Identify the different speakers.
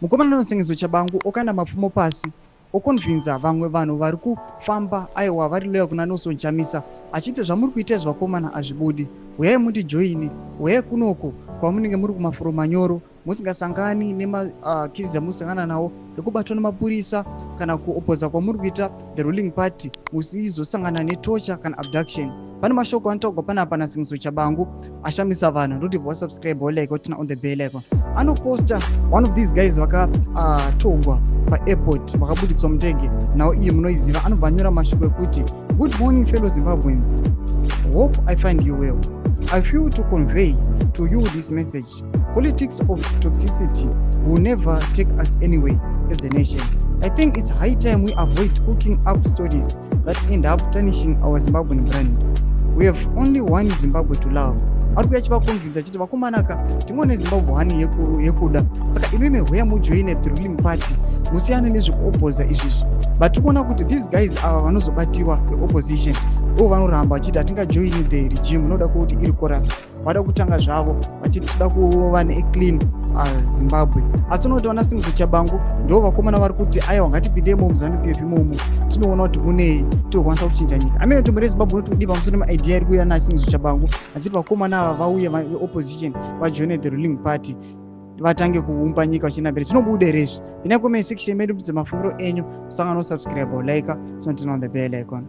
Speaker 1: Mukomana anosengezo Chabangu okanda mapfumo pasi oconvinza vamwe vanhu vari kufamba, aiwa, vari loyal kuna Nelson Chamisa, achiti zvamuri kuita izvi vakomana hazvibudi, uyai mundijoini, uyai kunoko kwamunenge muri kumafuro manyoro musingasangani nemacases amusangana nawo ekubatwa nemapurisa kana kuopoza kwamuri kuita the ruling party, musizosangana netorture kana abduction. Pane mashoko anotaurwa panapa naSengezo Chabangu ashamisa vanhu. Ndoti wasubscribe, walike, waturn on the bell icon. Anoposta one of these guys vakatogwa paairport, vakabuditswa mundege nawo iyi munoiziva. Anobva anyora mashoko ekuti, "Good morning, fellow Zimbabweans. Hope I find you well. I feel to convey to you this message. Politics of toxicity will never take us anywhere as a nation. I think it's high time we avoid cooking up stories that end up tarnishing our Zimbabwean brand. We have only one Zimbabwe to love." Ari kuya achivaconvinza achiti vakomanaka, tingone Zimbabwe one yekuda, saka imimi huya mujoine the ruling party, musiyane nezvekuopoza izvizvi. But tikuona kuti these guys ava vanozobatiwa veopposition ivo vanoramba vachiti hatingajoini the regime noda kuti iri corrupt. Vada kutanga zvavo vachiti toda kuva neclean Zimbabwe, asi unoti vana Sengezo Chabangu ndo vakomana vari kuti aiwa, ngatipindemo muZANU PF imomo, tinoona kuti munei, tokwanisa kuchinja nyika. Amene kuti muri Zimbabwe unoti kudii pamusoro nemaidea iri kuuya naSengezo Chabangu achiti vakomana ava vauye veopposition vajoine the ruling party, vatange kuumba nyika vachienda mberi? Zvinobuda here izvi? Ina comment section medu, mudze mafungiro enyu. Musangano, subscribe, like, so turn on the bell icon.